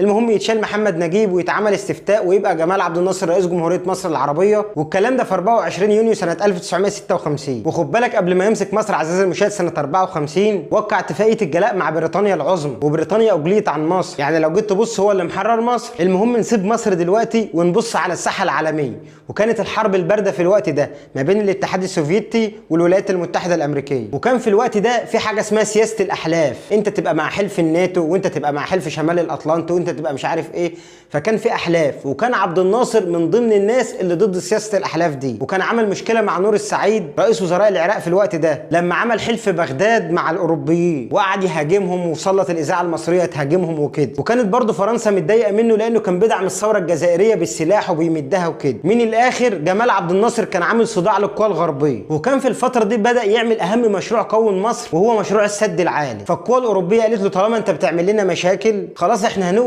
المهم يتشال محمد نجيب ويتعمل استفتاء ويبقى جمال عبد الناصر رئيس جمهورية مصر العربية، والكلام ده في 24 يونيو سنة 1956. وخد بالك قبل ما يمسك مصر عزيزي المشاهد سنة 54 وقع اتفاقية الجلاء مع بريطانيا العظمى، وبريطانيا اجليت عن مصر، يعني لو جيت تبص هو اللي محرر مصر. المهم نسيب مصر دلوقتي ونبص على الساحة العالمية، وكانت الحرب البارده في الوقت ده ما بين الاتحاد السوفيتي والولايات المتحدة الامريكية. وكان في الوقت ده في حاجة اسمها سياسة الاحلاف، انت تبقى مع حلف الناتو وانت تبقى مع حلف شمال الاطلنطي وانت تبقى مش عارف ايه، فكان في احلاف. وكان عبد الناصر من ضمن الناس اللي ضد سياسة الاحلاف دي، وكان عمل مشكلة مع نور السعيد رئيس وزراء العراق في الوقت ده لما عمل حلف بغداد مع الاوروبيين وقعد يهاجمهم وسلط الاذاعة المصرية تهاجمهم وكده. وكانت برضه فرنسا متضايقة منه لانه كان بيدعم الثورة الجزائرية بالسلاح وبيمدها وكده. من الاخر جمال عبد الناصر كان عامل صداع للقوى الغربية، وكان في الفترة دي بدا يعمل اهم مشروع قوم مصر وهو مشروع السد العالي. فالقوى الاوروبية قالت له طالما انت بتعمل لنا مشاكل خلاص احنا هنوقف